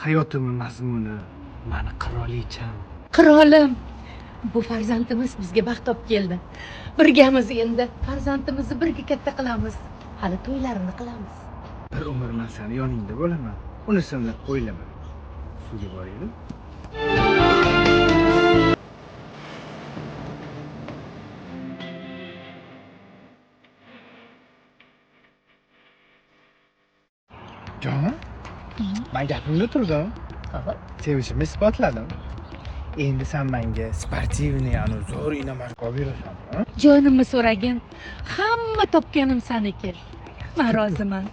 Hayotimni mazmuni, mani qirolicham. Qirolim, bu farzandimiz bizga baxt olib keldi. Birgamiz endi. Farzandimizni birga katta qilamiz. Hali to'ylarini qilamiz. Bir umr man sani yoningda bo'laman. Unisini o'ylama. Suvga boraylik. Jon, man gapimda turdim. Sevishimni isbotladim. Endi sen menga спортивный, anu zo'r inomarka olib berasan. Ha? Jonimni so'ragin. Hamma topganim saniki. Man roziman.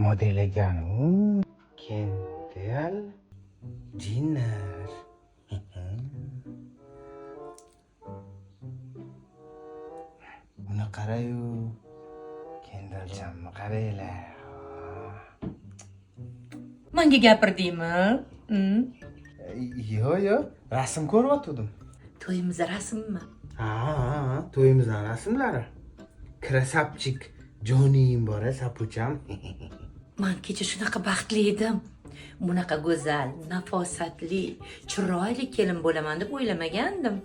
Model ekan u. Kendall Jenner. Uni qarayu. Kendallchamni qaranglar. Menga gapirdingmi? Mm. Yo'q, yo'q, rasm ko'ryotgandim. To'yimiz rasmmi? Ha, to'yimizning rasmlari. Krasavchik Joniyim bor, a, sapucham. Man kecha shunaqa baxtli edim. Bunaqa go'zal, nafosatli, chiroyli kelin bo'laman deb o'ylamagandim.